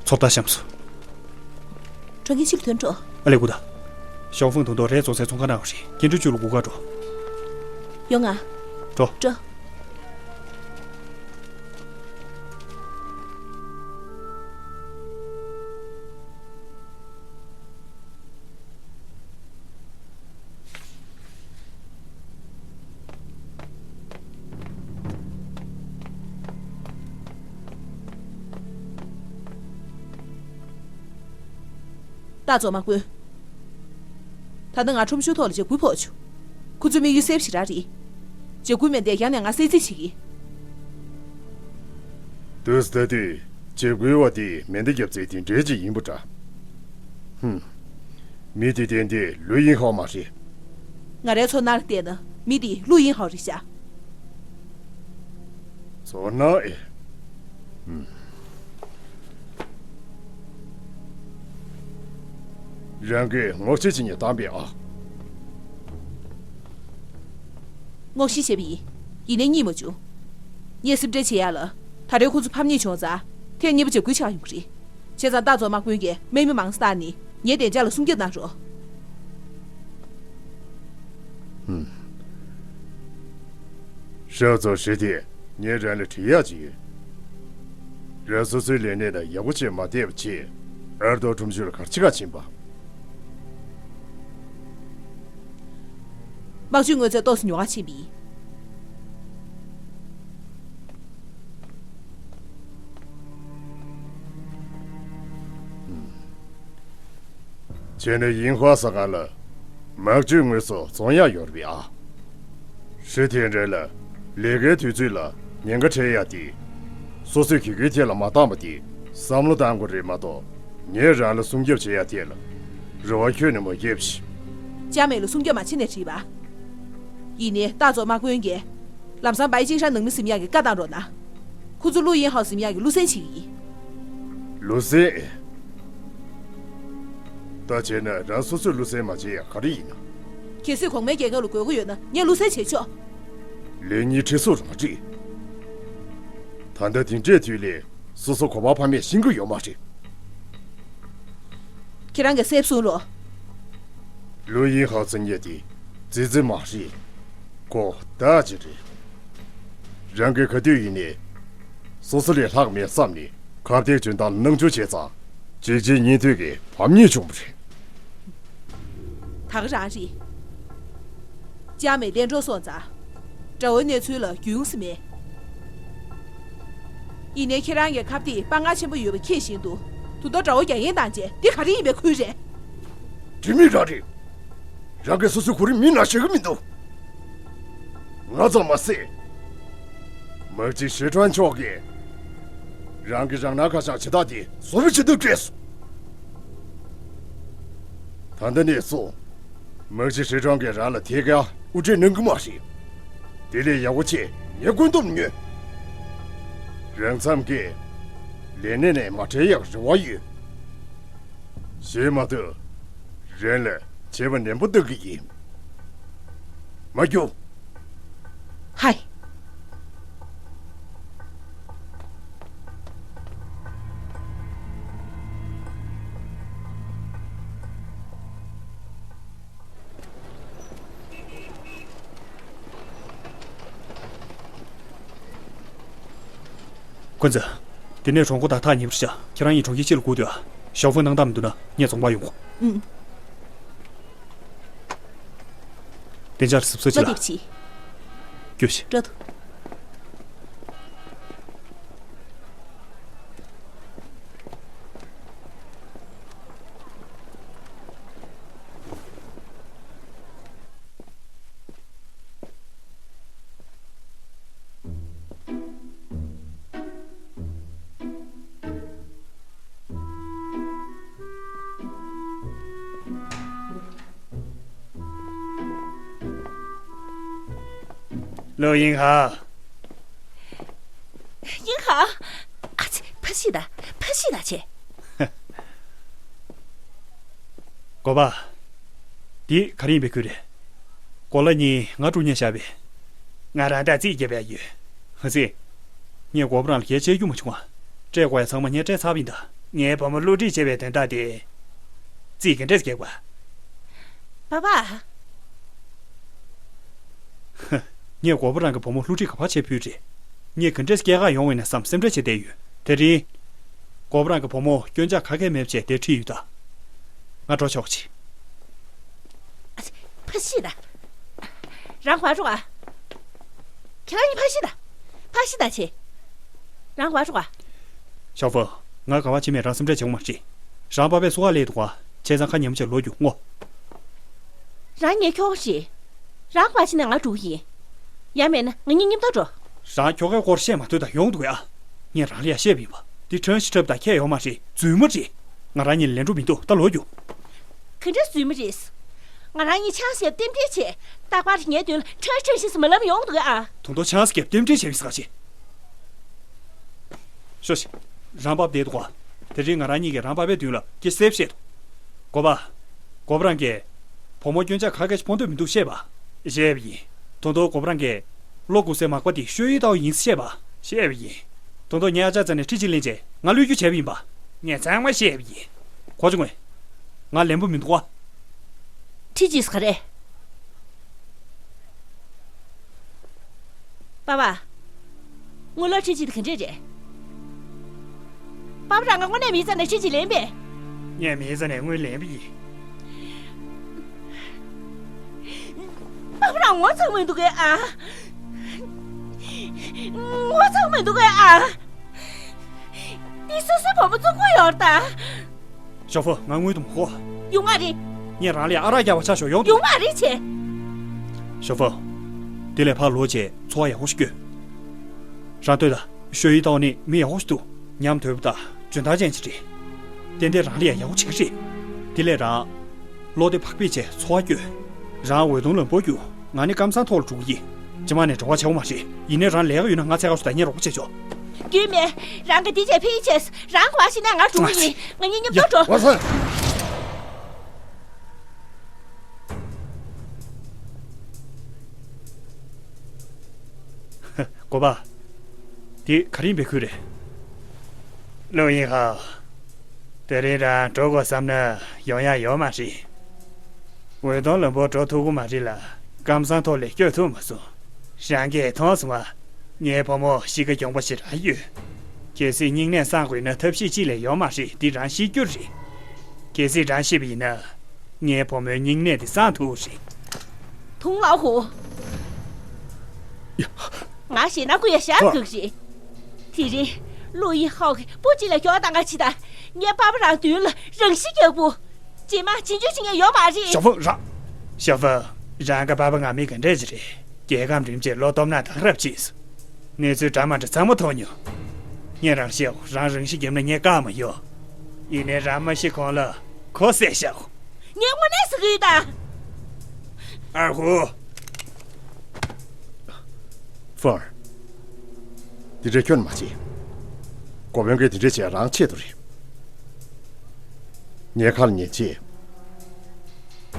ཚོགས་ཐག་ཤམ་སོང་། གྲོང་ཁྱེར་ཕྱིར་ཐོན་འགྲོ། ཨ་ལས་ཀུ་ད། ཞའོ་ཧྥང་དུང་དུང་རས་བཙོང་སའི་ཚོང་ཁང་ནང་རེད། ཀེན་ཀྲུའུ་ཅུས་ལ་སྒུག་ག་འགྲོ། ཡོང་ང་། འགྲོ། འགྲོ། ཏཱ་ཙོ་དམག་དཔོན། ད་ལྟ་ང་ཁྲོམ་གཞུང་ཐོག་ལ་འཇབ་རྒོལ་ཕོག་བྱུང་། ཁོ་ཚོའི་དམིགས་ཡུལ་གསལ་པོ་ཞེ་དྲག་རེད། འཇབ་རྒོལ་མེ་མདས་རྒྱང་ནས་ང་གསོད་རྩིས་བྱེད་ཀྱི། དུས་ད་དུས་འཇབ་རྒོལ་བ་དེས་མེ་མདའ་བརྒྱབ་ཚད་དེ་འདྲའི་ཅིག་ཡིན་པ་འདྲ། ཧུམ། མི་དེ་ཏན་ཏན་ལུའུ་དབྱིན་ཧའོ་མ་རེད། ང་རའི་ཚོར་སྣང་ལ་བལྟས་ན་མི་དེ་ལུའུ་དབྱིན་ཧའོ་རེད་ཤག་ཚོར་སྣང་ཨེ། ཧུམ། རང་གིས་ངོ་ཤེས་བྱེད་ཉེན་བཏང་པས་ཨ། ངོ་ཤེས་བྱས་པ་ཡིན། ཡིན་ནའི་རྙེད་མ་བྱུང་། ངས་སེམས་ཁྲལ་བྱེད་ཡ་ལ། ད་རེས་ཁོ་ཚོ་ཕམ་ཉེས་བྱུང་ཙང་། ཐེངས་གཉིས་པ་འཇབ་རྒོལ་བྱེད་ཡ་ཡོང་གི་རེད། བྱས་ཙང་ཏཱ་ཙོ་དམག་དཔོན་གྱིས་དམག་མི་མང་ཙམ་བཏང་ནས་ངའི་བདེ་འཇགས་ལ་སྲུང་སྐྱོབ་གནང་རོགས། ཧུམ། ཧྲའོ་ཙོ་ཧྲི་ཐེ། ངས་རང་ལ་དྲི་ཡག་ཅིག་ཡོད། རང་སོ་སོའི་ལས་གནས་ལ་ཡག་པོ་བྱས་མ་བསྡད་པ་བྱས། ཨར་རྡོ་ཁྲོམ་གཞུང་ལ་ག་རེ་བྱེད་ག་ཕྱིན་པ། དམག་ཇུས་དངོས་རྫས་ཏོག་ཙམ་ཉོ་ག་ཕྱིན་པ་ཡིན། བྱས་ན་དབྱིན་ཧྭ་ས་ག་ལ་དམག་ཇུས་དངོས་སུ་བཙོང་ཡག་ཡོད་རེད་པས་ཨ། ཧྲི་ཐེ་འདྲ་ལ་ལས་ཀའི་དུས་ཚོད་ལ་ཉེན་ཁ་འཕྲད་ཡག་དེ། སོ་སོའི་གི་གུའི་ཐད་ལ་མ་བཏང་པ་དེ་བསམ་བློ་བཏང་དགོས་རེད་མ་གཏོགས། ངས་རང་ལ་སྲུང་སྐྱོབ་བྱེད་ཡག་ཐད་ལ་རེ་བ་ཁྱོན་ནས་མ་བརྒྱབ་ཤིག་ཅང་མེད་ལ་སྲུང་སྐྱོབ་མ་བྱེད་ནས་བྲིས་པ། ཡིན་ནའི་ཏཱ་ཙོ་དམག་དཔོན་གྱིས། ལམ་སང་པའི་ཅིང་ཧྲན་ནང་མི་ཟིན་ཡག་གི་བཀའ་བཏང་རོགས་གནང་། ཁོ་ཚོ་ལུའུ་དབྱིན་ཧའོ་ཟིན་ཡག་གི་བློ་སེང་བྱེད་ཀྱི་ཡིན། བློ་སེང་། ད་བྱས་ན་རང་སོ་སོས་བློ་སེང་མ་བྱེད་ཡག་ག་རེ་ཡིན་ན། གལ་སྲིད་གོང་མའི་རྒྱལ་ཁབ་ལ་དགོས་མཁོ་ཡོད་ན་ངས་བློ་སེང་བྱེད་ཆོག་ལས་གཉིས་ཁྲི་སུ་རང་བྲིས། ད་ལྟ་དེ་འདྲའི་དུས་ལས་སོ་སོ་གོ་བ་ཕ་མས་ཤེས་ཀྱི་ཡོད་མ་རེད། ཁྱེད་རང་གིས་གསལ་པོ་གསུང་རོགས། ལུའུ་དབྱིན་ཧའོ་ཟེར་མཁན་དེ་ཙི་ཙི་མ་རེད། ཁོ་བདག་ཅིག་རེད། རང་གིས་ག་དུས་ཡིན་ནའི། སོ་སོ་ལས་ལྷག་མེད་བསམ་ནས་ཁ་གཏད་གཅོད་སྟངས་ལ་སྣང་ཆུང་བྱས་ཙང་། གཅིག་རྗེས་གཉིས་མཐུད་ཀྱིས་ཕམ་ཉེས་བྱུང་བ་རེད། ད་ག་རང་རེད། ཅང་མེད་གླེན་གྲོགས་སོང་ཙང་། དགྲ་བོའི་གནས་ཚུལ་ལ་རྒྱུས་ཡོང་ས་མེད། ཡིན་ནའི་ཁྱེད་རང་གི་ཁ་གཏད་དཔའ་ངར་ཆེན་པོ་ཡོད་པ་ཁྱེད་བཞིན་དུ། དུང་དུང་དགྲ་བོ་རྒྱ་ཡན་དང་བཅས་འདི་ག་རེ་ཡིན་པའི་ཁུལ་རེད། དྲི་མེད་རང་རེད། རང་གིས་སོ་སོའི་གོ་རིམ་མི་ནང་བཞག་གི་མི་འདུག་ང་ཙམ་མ་ཟད། དམག་སྤྱི་ཧྲི་ཁྲོན་མཆོག་གིས། རང་གི་རང་སྣང་ཁ་བཞག་བྱེད་སྟངས་དེ་བཟོ་མི་བྱེད་འདོད་བྲེལ་སོང་། ད་ལྟ་ནས་བཟུང་། དམག་སྤྱི་ཧྲི་ཁྲོན་གྱིས་རང་ལ་ཐད་ཀར་དབུ་ཁྲིད་གནང་གི་མ་རེད། དེ་ལས་ཡག་པོ་བྱས་ངའི་བཀོད་འདོམས་ཉོན། རང་མཚམས་ཀྱིས་ལས་གནས་ནས་མ་བྲལ་ཡག་རེ་བ་ཡོད། ཞེས་མ་གཏོགས། རང་ལ་བྱས་པ་ནན་པོ་གཏང་གི་ཡིན། མ་རྒྱུག་ཧའི། ཀུན་ཙི། དེ་ནས་གྲོང་ཁོ་དང་ཐག་ཉེ་པར་བཞག་ཁྱེད་རང་གཉིས་གྲོང་ཁྱེར་ཕྱི་ལ་སྒུག་སྡོད་ཨ། ཞའོ་ཧྥང་སྣང་དག་མི་འདུག་ན་ངས་རྫོང་པར་ཡོང་གོ། ཨུམ། བདེ་འཇགས་ལ་གཟབ་གཟབ་བྱེད་ལ། བློ་བདེ་པོ་བྱེད། རྒྱུགས་ཤིག་སྤྲོ་ཐུབ། ལོ་དབྱིན་ཧ། དབྱིན་ཧ། ཨ་ཙི། ཕ་གཞིས་ད། ཕ་གཞིས་ད་ཆེ། གོ་པ། འདི་ག་རེ་ཡིན་པའི་ཁུལ་རེད། གོ་ལ་གཉིས་ང་དཀྲུག་ཉེན་བཞག་པས། ང་རང་འདྲ་རྩིས་རྒྱབ་ཡ་ཡོད། ཧ་ཙི། ངས་གོ་པ་རང་ལ་གལ་ཆེ་རྒྱུ་མ་བྱུང་ང་། སྤྲད་དགོས་ཡ་ཚང་མ་ངས་སྤྲད་ཚར་བ་ཡིན་ད། ངའི་བུ་མོ་བསླུ་བྲིད་བྱས་པའི་དོན་དག་དེ། རྩིས་ག་འདྲས་རྒྱག་པ། པ་པ། ངས་གོ་པ་རང་གི་བུ་མོ་བསླུ་བྲིད་ག་པར་བྱས་ཕུལ་རེད། ངས་ག་འདྲས་སྐྱེལ་ག་ཡོང་བ་ཡིན་ན་བསམ་སེམས་ཁྲལ་བྱས་བསྡད་ཡོད། དེ་རིང་། གོ་པ་རང་གི་བུ་མོ་སྐྱོན་ཆ་ག་གེ་མེད་པ་བྱས་དེར་ཁྲིད་ཡོད་ད། ང་འགྲོ་ཆོག་ཅིག་ཕ་ཤི་ད། རང་ག་པར་འགྲོ་ག་ཁྱེད་རང་གཉིས་ཕ་ཤི་ད། ཕ་ཤི་ད་ཆེ། རང་ག་པར་འགྲོ་ག་ཞའོ་ཧྥང་། ང་ག་པར་ཕྱིན་མེད། རང་སེམས་ཁྲལ་བྱེད་དགོས་མ་རེད། རང་པ་པས་བསུ་བ་ལས་འདུག་ག་བྱས་ཙང་ཁ་ཉན་མོ་བྱས་ལོག་རྒྱུག་ངོ་། རང་ངའི་ཁྱོ་ག་རེད། རང་ག་པར་ཕྱིན་ན་ང་འགྲོ་གི་ཡིན། ཡང་མེད་ན་ང་གཉིས་མཉམ་དུ་འགྲོ། རང་ཁྱོ་གའི་སྐོར་བཤད་མ་ཐུབ་ད་ཡོང་འདུག་ཡ། ངས་རང་ལ་ཡ་བཤད་པ་ཡིན་པ། འདི་ཁྲོན་ཤི་ཁྲབ་ད་ཁྱད་ཡོད་མ་རེད། རྫུན་མ་རེད། ང་རང་གཉིས་ལ་ལན་འགྲོ་མི་འདུག་ད་ལོག་རྒྱུག་ག་འདྲ་རྫུན་མ་རེད། ང་རང་གཉིས་ཆང་སྐྱབས་རྟེན་འབྲེལ་བྱས། རྟག་པར་ངའི་མདུན་ལ་ཁྲོན་ཁྲོན་ཞིག་སུ་མ་ལབ་ཡོང་འདུག་ཨ། དོན་དུ་ཆང་སྐྱབས་རྟེན་འབྲེལ་བྱས་པའི་ས་ཆེ། ཤོ་ཤི། རང་པ་པ་བསྡད་འདུག་ག་དེ་རིང་ང་རང་གཉིས་ཀྱིས་རང་པ་པའི་མདུན་ལ་སྐྱེ་སེབ་བཤད་འདུག་གོ་པ། གོ་པ་རང་གིས། བུ་མོ་སྐྱོན་ཆ་ག་གེ་ཞིག་ཕོག་འདོད་མི་འདུག་བཤད་པ། བཤད་པ་ཡིན། དོན་དུ་གོ་པ་རང་གིས། བློ་འགུག་སའི་མག་པ་དེ་ཤོ་ཡི་ཏའོ་ཡིན་བཤད་པ། བཤད་པ་ཡིན། དོན་དུ་ངས་ཨ་ཅག་རྩ་ནས་ཁྲི་གཅིག་ལེན་བྱས་ང་བློས་འགྱུར་བྱས་པ་ཡིན་པ། ངས་ཚང་མ་བཤད་པ་ཡིན། གོ་བྱུང་ངས། ང་ལན་པོ་མི་འདུག་ག་ཁྲི་གཅིག་ག་རེ། པ་པ། དངུལ་ལོར་ཁྲི་གཅིག་དེ་ག་འདྲས་རེད། པ་པ་རང་ང་དངོས་གནས་མིའི་རྩ་ནས་ཁྲི་གཅིག་ལེན་པས། ངས་མིའི་རྩ་ནས་དངུལ་ལེན་པ་ཡིན། པ་པ་རང་ངོ་ཚ་མི་འདུག་གས་ཨ། ངོ་ཚ་མི་འདུག་གས་ཨ། འདི་སོ་སོའི་བུ་མོ་བཙོང་གི་ཡོད་རེད་ད། ཞའོ་ཧྥང་། ང་དངུལ་དུ་མ་གོ་ཡོང་མ་རེད། ངས་རང་ལ་ཨ་རག་རྒྱག་པ་ཆ་ཞོག་ཡོང་ཡོང་མ་རེད་ཆེ། ཞའོ་ཧྥང་། དེ་ལས་ཕར་ལོག་བྱས་འཚོ་བ་ཡག་པོ་ཞིག་སྐྱོལ། རང་ལྟོས་དང་། ཤོ་ཡི་ཏའོ་ནི་མི་ཡག་པོ་ཞིག་འདུག་མཉམ་དུ་ཡོད་པ་དང་འཇོན་ཐང་ཅན་ཞིག་རེད། ཏན་ཏན་རང་ལ་ཡང་ཡག་པོ་བྱེད་ཀྱི་རེད། དེ་ལས་རང་། བློ་བདེ་བག་ཕེབས་བྱས་འཚོ་བ་སྐྱོལ། རང་འོད་སྟོང་ལམ་བུར་རྒྱུག་ང་ནི་ཀམ་སང་ཐོག་ལ་འགྲོ་གི་ཡིན། རྗེས་མ་ནས་འབྲེལ་བ་བྱེད་དགོས་མ་རེད། ཡིན་ནའི་རང་ལས་ཀ་ཡོད་ན་ང་འཚོལ་ག་ཤོག་དང་། ངས་རོགས་པ་བྱེད་ཆོག་རྒྱུས་མེད། རང་གིས་འདི་བྱས་ཕ་གིར་ཕྱིན། རང་ག་པར་ཕྱིན་ན་ང་འགྲོ་གི་ཡིན། ང་གཉིས་མཉམ་དུ་འགྲོ། ཡ། ཝ་སན། གོ་པ། འདི་ག་རེ་ཡིན་པའི་ཁུལ་རེད། ལུའུ་དབྱིན་ཧའོ། དེ་རིང་རང་འགྲོ་དགོས་བསམ་ན་ཡོང་ཡ་ཡོད་མ་རེད། འོད་སྟོང་ལམ་བུར་འགྲོ་ཐུབ་ཀྱི་མ་རེད་ལ། ཀམ་སང་ཐོག་ལས་སྐྱོད་ཐུབ་མ་སོང་། རང་གིས་མཐོང་སོང་ང་། ངའི་བུ་མོ་གཤིས་ཀ་གྱོང་པོ་ཞེ་དྲག་ཡོད། གལ་སྲིད་སྙིང་ནད་སངས་དགོས་ན་ཐབས་ཤེས་གཅིག་ལས་ཡོད་མ་རེད། འདི་རང་ཤེས་རྒྱུ་རེད། གལ་སྲིད་རང་ཤི་བ་ཡིན་ན། ངའི་བུ་མོའི་སྙིང་ནད་དེ་སངས་ཐུབ་རེད། ཐུང་ལའོ་ཧུ། ཡ། ང་ཞེད་སྣང་སྐུལ་ཡ་ཤ་སྟག་རེད། དེ་རིང་། ལུའུ་དབྱིན་ཧའོ་གིས་སྤུ་གཅིག་ལ་སྐྱོར་བཏང་ག་ཕྱིན་ད། ངའི་པ་པ་རང་མདུན་ལ་རང་ཤི་རྒྱག་པོ། རྗེས་མ་ཇི་འཇུ་བྱེད་མཁན་ཡོད་མ་རེད། ཞའོ་ཧྥང་། རང་། ཞའོ་ཧྥང་། རང་གི་པ་པ་ང་མི་ག་འདྲས་ཅིག་རེད། རྒྱལ་ཁམས་རིམ་བྱས་བློ་སྟོབས་ན་དང་རབ་ཕྱིས་སོང་། གནས་ཚུལ་འདྲ་མ་འདྲ་ཚང་མ་མཐོང་མྱོང་། ངས་རང་བཤད། རང་རང་ཤི་བརྒྱབ་ན་ངས་བཀག་མ་ཡོང་། ཡིན་ནའི་རང་མ་ཤི་གོང་ལ་ཁོ་བསད་བཞག་ངས་དངོས་གནས་ཟེར་གྱི་ཡོད་ད། ཨར་ཧུ། ཧྥང་། འདི་འདྲ་ཁྱོན་མ་བྱེད། འགོ་དཔོན་གྱིས་འདི་འདྲ་བྱས་རང་ཆེད་དུ་རེད། ངའི་ཁ་ལ་ཉན་ཅིག་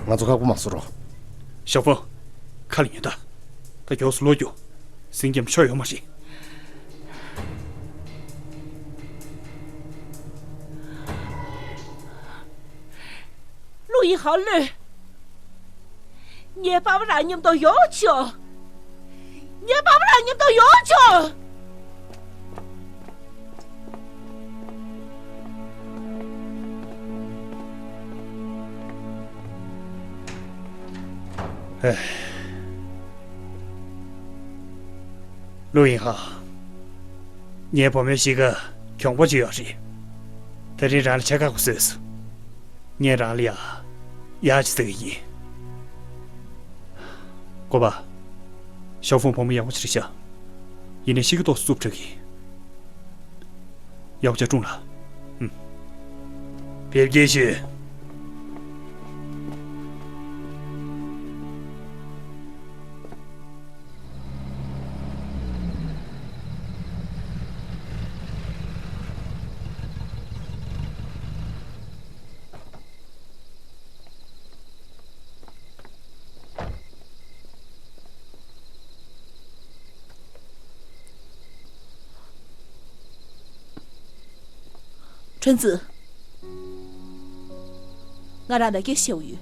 ང་ཚོ་ཁག་པོ་མ་བཟོ་རོགས། ཞའོ་ཧྥང་། ཁ་ལ་ཉན་ད། ད་མགྱོགས་སུ་ལོག་རྒྱུགས། ཟིང་རྒྱབ་ཆོ་ཡོད་མ་རེད། ལུའུ་དབྱིན་ཧའོ་ལོས། ངའི་པ་པ་རང་མཉམ་དུ་ཡོང་ཆོག་ངའི་པ་པ་རང་མཉམ་དུ་ཡོང་ཆོག་ཧེ། ལུའུ་དབྱིན་ཧའོ། ངའི་བུ་མོའི་གཤིས་ཀ་གྱོང་པོ་ཅིག་ཡོད་རེད། དེ་རིང་རང་ལ་ཆེས་ཁག་པོ་བཟོས་སོང་། ངས་རང་ལ་ཡ། ཡག་ཅིག་ཟེར་གི་ཡིན། གོ་པ། ཞའོ་ཧྥང་བུ་མོ་ཡག་པོ་ཅིག་རེད་ཤག་ཡིན་ནའི་གཤིས་ཀ་ཏོག་ཙམ་རྩུབ་དྲགས་ཀྱི། ཡག་པོ་ཅིག་སྲུངས་ལ། ཨུམ། ཕེབས་རྒྱས་ཞུ། ཁྲོན་ཙི། ང་རང་ལ་སྐད་ཆ་བཤད་དགོས་ཡོད།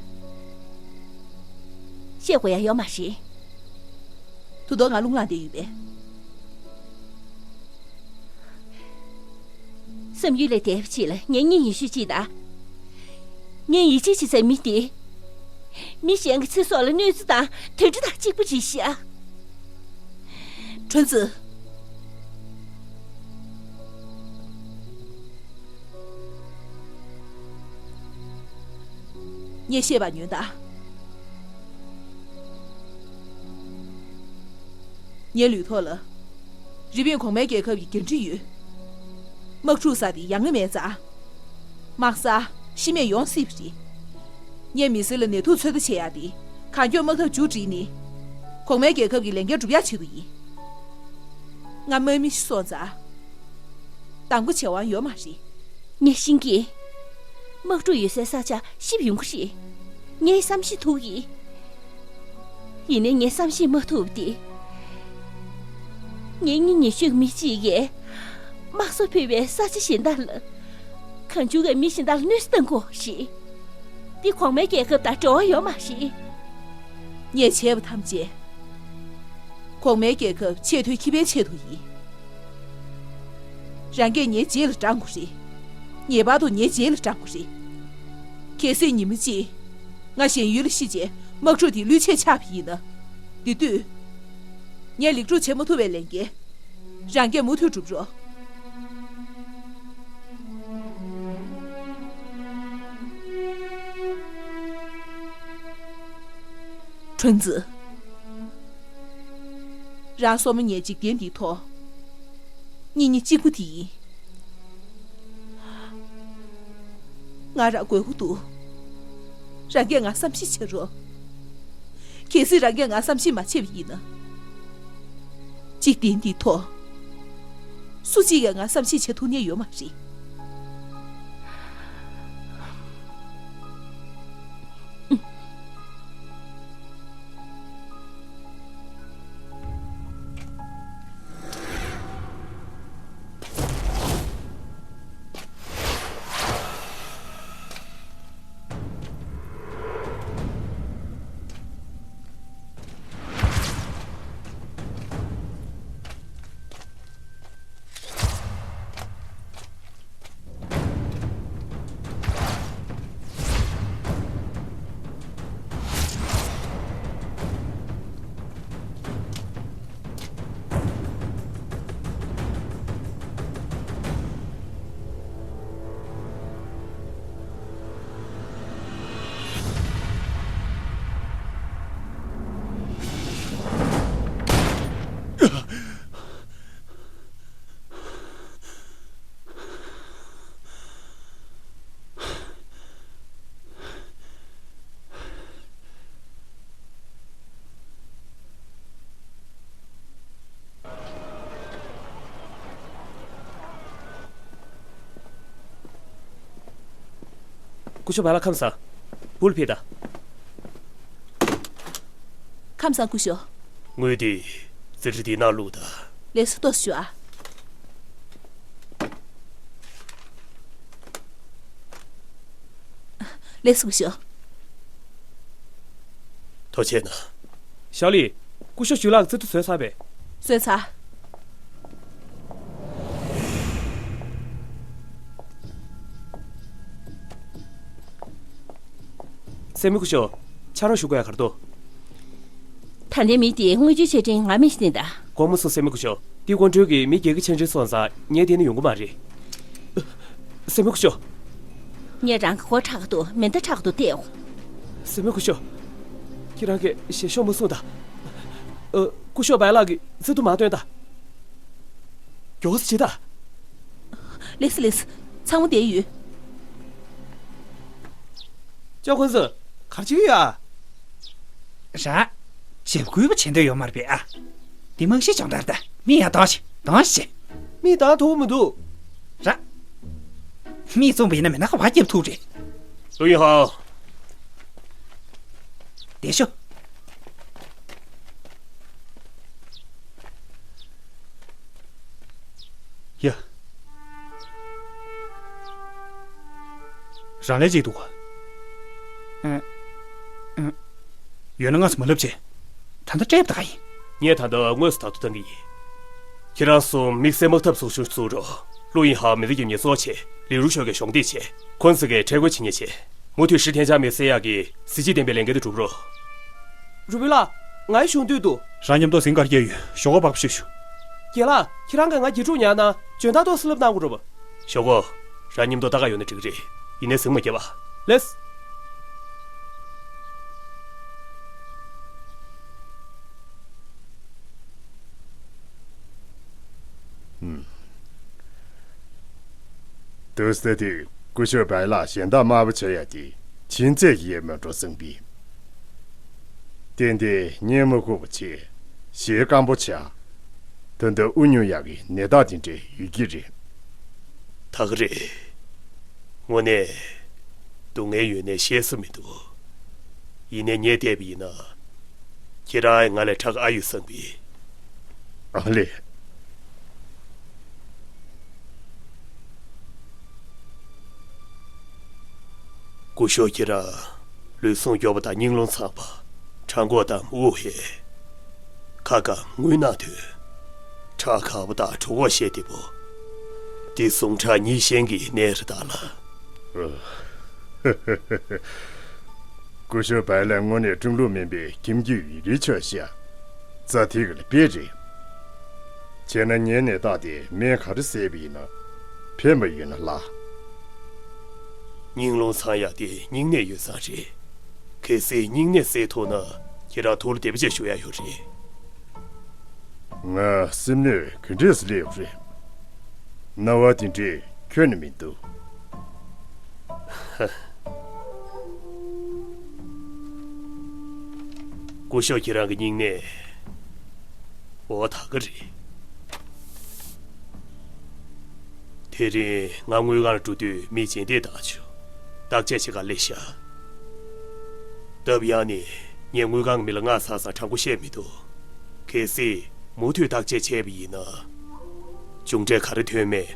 བཤད་དགོས་ཡ་ཡོད་མ་རེད། ད་དུང་ང་རླུང་ལངས་བསྡད་ཡོད་པས། བསམ་ཡུལ་ལས་འདས་པ་ཅིག་ལ་ངའི་གཉེན་ཉེ་ཤོས་གཅིག་དང་། ངས་ཡིད་ཆེས་བྱེད་སའི་མི་དེ། མི་གཞན་གྱི་ཚེ་སྲོག་ལ་གནོད་འཚེ་དང་དུད་འགྲོ་དང་གཅིག་པ་རེད་ཤག་ཁྲོན་ཙི། ངས་བཤད་པ་ཉོན་དང་། ངའི་ལུས་ཐོག་ལ། རི་པིན་གོང་མའི་རྒྱལ་ཁབ་ཀྱི་འགན་འཁྲི་ཡོད། དམག་འཁྲུག་ཟེར་དེ་ཡ་ང་མེད་ཙང་། དམག་ས་ཤི་རྨས་ཡོང་སྲིད་པ་རེད། ངས་མི་སེར་ལ་ནད་དུག་འཚོལ་བསྡུ་བྱེད་ཡག་དེ་གང་མགྱོགས་དམག་འཐབ་མཇུག་སྒྲིལ་ནས། གོང་མའི་རྒྱལ་ཁབ་ཀྱི་ལས་འགན་སྒྲུབ་ཡག་ཆེད་དུ་ཡིན། ང་དམག་མི་ཞིག་སོང་ཙང་། དང་པོ་བྱེད་དབང་ཡོད་མ་རེད། ངས་ཤེས་ཀྱི། དམག་འཁྲུག་ཡོད་སའི་ས་ཆ་ཞིབ་ཡོང་གི་རེད། ངས་བསམ་ཤེས་ཐུབ་ཀྱི། ཡིན་ནའི་ངས་བསམ་ཤེས་མ་ཐུབ་སྟེ། ངའི་གཉེན་ཉེ་ཤོས་མི་གཅིག་གིས། དམག་ས་ཕུད་པའི་ས་ཆ་གཞན་དག་ལ། གང་བྱུང་གིས་མི་གཞན་དག་ལ་གནོད་འཚེ་གཏང་གི་ཡོད་རེད། འདི་གོང་མའི་རྒྱལ་ཁབ་དང་འབྲེལ་བ་ཡོད་མ་རེད། ངས་བྱས་པ་ཐམས་ཅད། གོང་མའི་རྒྱལ་ཁབ་ཆེས་མཐོའི་ཁེ་ཕན་ཆེད་དུ་ཡིན། རང་སྐད་ངའི་རྗེས་ལ་འབྲང་དགོས་རེད། ངེས་པར་དུ་ངའི་རྗེས་ལ་འབྲང་དགོས་རེད། གལ་སྲིད་ཉིན་མོ་གཅིག་ང་གཞན་ཡུལ་ལ་ཤི་རྗེས་དམག་འཁྲུག་དེ་བློས་ཆད་ཆགས་པ་ཡིན་ན། དེ་དུས། ངས་ལེགས་གྲུབ་བྱེད་མ་ཐུབ་པའི་ལས་འགན། རང་སྐད་མུ་མཐུད་སྒྲུབ་རོགས། ཁྲོན་ཙི། རང་སྲུ་མོ་ངའི་འཇིག་རྟེན་འདིའི་ཐོག་གཉེན་ཉེ་གཅིག་པུ་དེ་ཡིན། ང་རང་དགོས་མཁོ་འདུག་རང་གིས་ང་བསམ་ཤེས་བྱེད་རོགས། གལ་སྲིད་རང་གིས་ང་བསམ་ཤེས་མ་བྱས་པ་ཡིན་ན། འཇིག་རྟེན་འདིའི་ཐོག་སུ་གཅིག་གིས་ང་བསམ་ཤེས་བྱེད་ཐུབ་ནི་ཡོད་མ་རེད། སྐུ་ཞབས་བ་ལ། ཁམས་བཟང་། འབུལ་ཕེབས་དང་། ཁམས་བཟང་སྐུ་ཞབས། དངུལ་དེ་རྩིས་ཁྲ་འདི་ནང་བླུགས་དང་། ལགས་སོ། ཏོག་ཙམ་བཞུགས་ཨ། ལགས་སོ་སྐུ་ཞབས། ཐུགས་རྗེ་གནང་། ཞའོ་ལི། སྐུ་ཞབས་ཞུས་ལགས་རྩིས་ཁྲ་བཟོས་ཚར་བས། བཟོས་ཚར། སྲས་མོ་སྐུ་ཞབས། ཕྱག་རོགས་ཞུ་དགོས་ཡ་ག་རེ་འདུག་ད་ལྟའི་མི་དེ་དངུལ་ཆུའི་ཆ་འཕྲིན་ངར་མེད་ཞིག་བསྟན་དང་། དགོངས་མ་ཚོམས་སྲས་མོ་སྐུ་ཞབས། འདི་དགོང་དྲོ་གི་མི་བརྒྱད་ཀྱི་ཆ་འཕྲིན་སོང་ཙང་ངའི་འདི་ནས་ཡོང་གི་མ་རེད། སྲས་མོ་སྐུ་ཞབས། ངས་རང་གི་སྒོ་ཕྲག་ཏུ་མེ་མདའ་ཕྲག་ཏུ་གཏད་འོང་། སྲས་མོ་སྐུ་ཞབས། ཁྱེད་རང་གིས་ཞེ་ཤོག་མ་གསུངས་དང་། ཨ། སྐུ་ཞབས་བའི་ལགས་ཀྱིས་རྩིས་ཐོ་མ་སྟོན་དང་། མགྱོགས་སེ་བྱེད་དང་། ལེགས་སེ་ལེགས་སེ། ཚང་མ་བསྡད་ཡོད། ཅོ་ཁོན་ཙི། ག་རེ་བྱེད་ཀྱི་ཡོད་ཨ། ར། ཇབ་རྒོལ་པ་བྱེད་འདོད་ཡོད་མ་རེད་པས་ཨ། འདི་རྨང་གཞི་སྦྱོང་བརྡར་ད། མི་ཡར་གཏོང་ཞིག་གཏོང་ཞིག་མི་གཏོང་ཐུབ་མི་འདུག་ར། མི་བཙོང་པ་ཡིན་ན་མེད་ན་ཁ་བ་སྐྱབས་ཐུབ་རེད། ལུའུ་ཡིན་ཧའོ། བསྡད་ཤོག་ཡ། རང་ལས་ཅིག་འདུག་ག་ཨ། ཨ། ཡོད་ན་ང་ཚོ་མ་ལབ་བྱས། ད་ལྟ་སྤྲད་པ་ད་ག་ཡིན། ངས་ད་ལྟ་དངོས་སུ་ད་དུ་བཏང་གི་ཡིན། ཁྱེད་རང་གསུམ་དམིགས་བསལ་དམག་འཐབ་ཚོགས་ཆུང་བཙུགས་རོགས། ཀླུ་ཡིན་ཧའོ་མི་ཚེ་རྒྱབ་ཉེ་གཙོ་བྱས། ལི་རུ་ཤོ་གས་གཞོགས་འདེགས་བྱེད་མཁན་བྱས། ཁོན་སི་གས་ཁྲལ་དགོས་བྱེད་མཁན་བྱས། མུ་མཐུད་ཧྲི་ཐན་ཅང་མེ་སེ་ཡག་གི་གཟི་བརྗིད་ལྡན་པའི་ལས་འགན་དེ་སྒྲུབ་རོགས། རུ་པི་ལགས། ང་ཡི་གཞུང་དུས་འདུག་རང་མཉམ་དུ་ཟིང་གར་སྐྱེལ་ཡོད། ཞོགས་པ་བག་ཕྱིས་ཤོག་རྒན་ལགས། ཁྱེད་རང་གིས་ང་དགེ་ཕྲུག་ཉར་ན་འཇོན་ཐང་ཏོག་ཙམ་བསླབ་གནང་དགོས་རེད་པ། ཞོགས་པ། རང་མཉམ་དུ་ལྟ་ག་ཡོད་ན་འགྲིག་གི་རེད། ཡིན་ནའི་ཟིང་མ་སྐྱེལ་བ། ལེས། ཨུམ། དུ་སྟེ་དུས་སྐུ་ཞབས་བལ་ལགས་གཞན་དག་དམའ་བ་བྱ་ཡ་དེ་ཕྱིན་ཚད་ཀྱི་ཡས་མ་འགྲོ་སང་པི། ཏན་ཏན་གཉེན་མ་ཁུག་པ་བྱས། ཞེ་སྐམ་པོ་ཆགས། ད་ལྟ་དབུ་ཉུང་ཡག་གི་ནད་རྟགས་དེ་འདྲ་ཡོད་ཀྱི་རེད། ད་ག་རེད། དངོས་གནས་སྡུག་བསྔལ་ཡོད་ནའི་བཤད་ས་མི་འདུག་ཡིན་ནའི་ངས་བལྟས་པ་ཡིན་ན། ཁྱེད་རང་ང་ལས་ཁྲག་ཨ་ཡོད་སང་པི། ཨ་ལེ། སྐུ་ཞབས་ཁྱེད་རང་ལུས་ཟུངས་སྐྱོ་བ་དང་སྙིང་རླུང་ཚངས་པ། ཁྲག་མགོ་དང་དབུགས་ཧལ། ཁ་སྐམ་རྔུལ་ནག་ཐོན། ཁྲག་ཁ་པོ་དང་གྲོད་ཁོག་བཤལ་བདེ་པོ། འདི་ཟུངས་ཁྲག་གཉིས་ཤན་གྱི་ནད་རེད་ད་ལ། སྐུ་ཞབས་བལ་ལགས་དངོས་གནས་ཀྲུང་ལུགས་སྨན་པའི་ཁྱིམ་རྒྱུད་ཡུན་རིང་ཆགས་ཤག་རྩ་ཐིག་ལ་དཔེ་རེད། བྱས་ན་ངའི་ནད་རྟགས་དེ་སྨན་ག་རེ་བཟས་པ་ཡིན་ན་ཕན་པ་ཡོད་ན་ལ། སྙིང་རླུང་ཚང་ཡག་དེ་སྙིང་ནད་ཡོད་ཙང་རེད། གལ་སྲིད་སྙིང་ནད་སེལ་ཐུབ་ན་ཁྱེད་རང་ཐུགས་ལ་བདེ་པོ་བྱས་བཞུགས་ཡག་ཡོད་རེད། ང་སེམས་ནད་ག་འདྲས་སེ་སླེབས་ཡོད་རེད། སྣང་བ་དེ་འདྲས་ཁྱོན་ནས་མི་འདུག་སྐུ་ཞབས་ཁྱེད་རང་གི་སྙིང་ནད། འོ་ད་ག་རེད། དེ་རིང་ང་དངུལ་ཁང་ལ་འགྲོ་དུས་མི་རྗེས་འདེད་བཏང་བྱུང་། བརྟག་དཔྱད་བྱེད་གར་སླེབས་ཤག་སྟབས་ཡག་ནི་ངས་དངུལ་ཁང་གི་མི་ལ་སྔ་ས་ས་དྲང་པོ་བཤད་མི་འདུག་གལ་སྲིད་མུ་མཐུད་བརྟག་དཔྱད་བྱས་པ་ཡིན་ན། མཇུག་འབྲས་ག་རེ་ཐོན་མེད།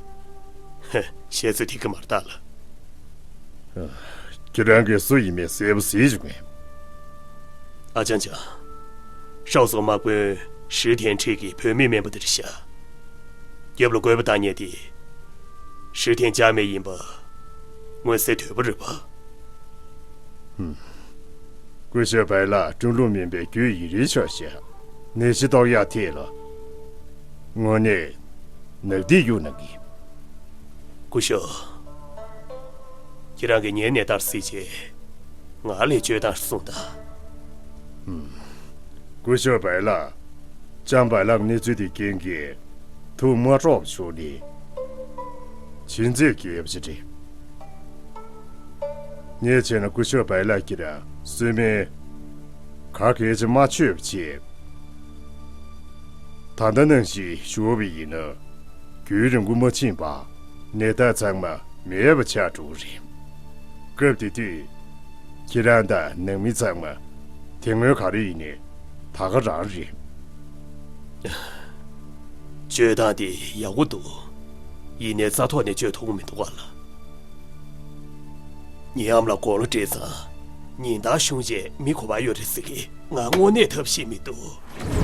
ཧེ། བཤད་ཚོད་ཐིག་གི་མ་རེད་ད་ལ། ཁྱེད་རང་གིས་སུ་ཡིན་མིན་གསལ་པོ་གཟིགས་བྱུང་ངས། ཨ་ཅང་ཅང་། ཧྲའོ་སོག་དམག་དཔོན་ཧྲི་ཐན་ཁྲིད་ཀྱི་བུད་མེད་སྨན་པ་དེ་རེད་ཤག་རྒྱབ་ལ་རྒོལ་པ་བཏང་མཁན་དེ། ཧྲི་ཐན་ཅང་མེ་ཡིན་པ། མངོན་གསལ་དོད་པོ་རེད་པ། ཧུམ། སྐུ་ཞབས་བལ་ལགས་ཀྲུང་ལུགས་སྨན་པའི་རྒྱུད་ཡིན་རིན་ཆོག་ཤག་ནད་གཞི་ཏོག་ཡག་ཐད་ལ། དངོས་གནས་ནག་ཐིག་གཡུག་གནང་གི། སྐུ་ཞབས། ཁྱེད་རང་གིས་ངའི་ནད་རྟགས་གཟིགས་བྱས། ང་ལ་བཅོས་སྟངས་གསུངས་དང་། ཧུམ། སྐུ་ཞབས་བལ་ལགས། ལྕམ་བལ་ལགས་གནས་ཚུལ་དེ་རྐྱེན་གྱིས་ཐུགས་མ་སྤྲོ་བ་བྱུང་ནས། ཕྱིན་ཚེས་རྒྱལ་བ་ཅི་རེད། ངས་བྱས་ན་སྐུ་ཞབས་བལ་ལགས་ཀྱིས་གསོལ་སྨན་ག་གལ་ཆེ་མ་མཆོད་པ་བྱས། ད་ལྟ་ནང་བཞིན་བཞུགས་པ་ཡིན་ན། རྒྱུན་རིང་པོ་མ་ཕྱིན་པར་ནད་རྟགས་ཚང་མ་མེད་པ་ཆགས་འགྲོ་གི་རེད། སྐབས་དེ་དུས། ཁྱེད་རང་དང་ནང་མི་ཚང་མ་དེ་སྔོན་ག་རེ་ཡིན་ནའི་ད་ག་རང་རེད། བཅོས་སྟངས་དེ་ཡག་པོ་འདུག་ཡིན་ནའི་རྩ་ཐོག་ནས་བཅོས་ཐུབ་ཀྱི་མི་འདུག་ག་ལ། ངའི་ཨ་མ་ལགས་དགུང་ལོ་བགྲེས་ཙང་ཉིན་ལྟར་གཞུང་བྱས་མི་དགོས་པ་ཡོད་རེད་ཟེར་གི། ང་དངོས་གནས་ཐབས་ཤེས་མི་འདུག